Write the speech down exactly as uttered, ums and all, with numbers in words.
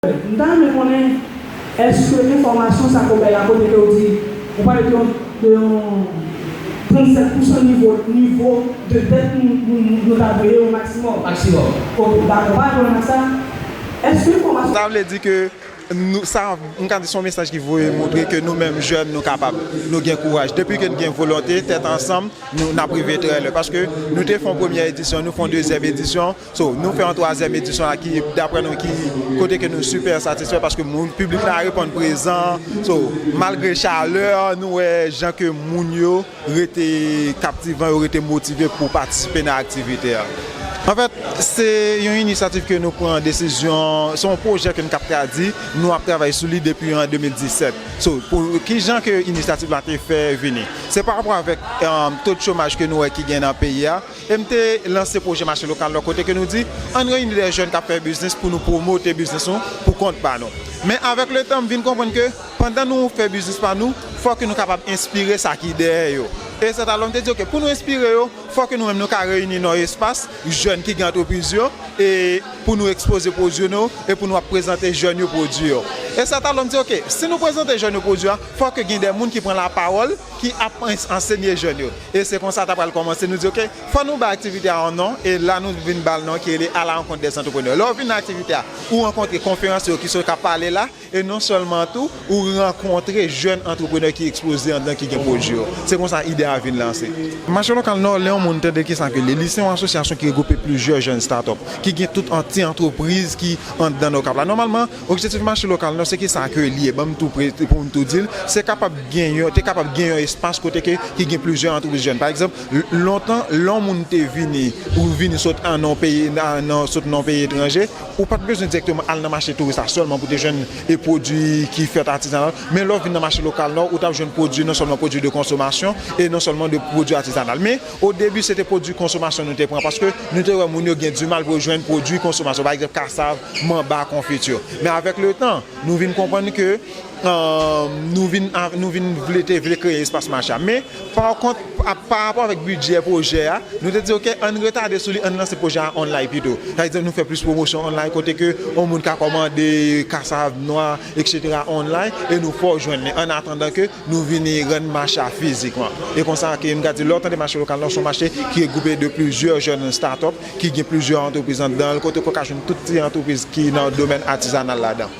M ta renmen konnen, èske enfòmasyon sa ke w bay la, kote ke w di, ou pale de yon, de yon trannsenk pousan nivo, nivo de dèt nou, nou, nou ta dwe yo maksimòm? Maksimòm. Ok, dakò, pa reponn ak sa. Èske enfòmasyon Sa vle di ke nou, sa, m ka di se yon mesaj ki voye montre ke nou menm jèn, nou kapab, nou gen kouraj. Depi ke n gen volonte, tèt ansanm, nou, n ap rive trè lwen. Paske nou te fè yon premyè edisyon, nou fè yon dezyèm edisyon, so, nou fè yon twazyèm edisyon la ki, daprè nou, ki kote ke nou sipè satisfè paske moun, piblik la reponn prezan. So, malgre chalè, nou wè jan ke moun yo rete kaptivan, yo rete motive pou patisipe nan aktivite a. Anfèt, se yon inisyativ ke nou pran desizyon, se yon pwojè ke n k ap tradi, nou ap travay sou li depi an de mil disèt. So, pou kijan ke inisyativ la te fè vini? Se pa rapò avèk, um, to de chomaj ke nou wè ki gen nan peyi a, e m te lanse pwojè mache lokal la, kote ke nou di, ann reyini de jèn k ap fè biznis pou nou pwomote biznis nou pou kont pa nou. Men avèk letan, m vin konprann ke pandan nou fè biznis pa nou, fò ke nou kapab enspire sa ki dèyè yo. E sètalò, m te di, ok, pou nou enspire yo, fò ke nou menm nou ka reyini nan yon espas, jèn ki gen antrepriz yo, e pou nou ekspoze pwodui nou, e pou nou ap prezante jèn yo pwodui yo. E sètalò, m di, ok, si nou prezante jèn yo pwodui a, fò ke gen de moun ki pran lapawòl, ki ap ens-, ansenye jèn yo. E se konsa ta pral kòmanse. Nou di, ok, fò nou bay aktivite a yon non, e la nou vin ba l non ki rele À la rencontre des entrepreneurs. Lè w vin nan aktivite a, ou rankontre konferans yo ki sot k ap pale la, e non sèlman tou, ou rankontre jèn antreprenè ki ekspoze anndan, ki gen pwodui yo. Se konsa ide a vin lanse. Mache lokal Nò, lè yon moun tande kisa ke li ye, li se yon asosyasyon ki regwoupe plizyè jèn start-up, ki gen tout an ti antrepriz ki anndan Nò Kap la. Nòmalman, objektif mache lokal Nò, se kisa ke li ye, ban m tou pre-, pou m tou di l, se kapab gen yon, te kapab gen yon espas kote ke, ki gen plizyè antrepriz jèn. Pa egzanp, l-, lontan, lè yon moun te vini, ou vini sot an nan peyi, nan, nan, sot nan peyi etranje, ou pa t bezwen dirèkteman al nan mache touris la sèlman pou te jwenn e pwodui ki fèt atizanal, men lè w vin nan mache lokal Nò, ou t ap jwenn pwodui, non sèlman pwodui de konsomasyon e non sèlman de pwodui atizanal. Men, o debi, se te pwodui konsomasyon nou te pran, paske nou te wè moun yo gen dimal pou yo jwenn pwodui konsomasyon, pa egzanp, kasav, manba, konfiti. Men avèk letan, nou vin konprann ke, um, nou vin, nou vin vle, te vle kreye espas mache a. Men, pa kont, pa, pa rapò avèk bidjè pwojè a, nou te di, ok, ann retade sou li, ann lanse pwojè a online pito. Sa vle di, nou fè plis pwomosyon online, kote ke yon moun ka kòmande kasav nwa, etsetera, online, e nou fè w jwenn li, an atandan ke nou vini rann mache a fizikman. E konsa ke m ka di, lè w tande mache lokal Nò, se yon mache ki regwoupe de plizyè jèn start-up, ki gen plizyè antrepriz anndan l, kote ke w ka jwenn tout ti antrepriz ki nan domèn atizanal ladan.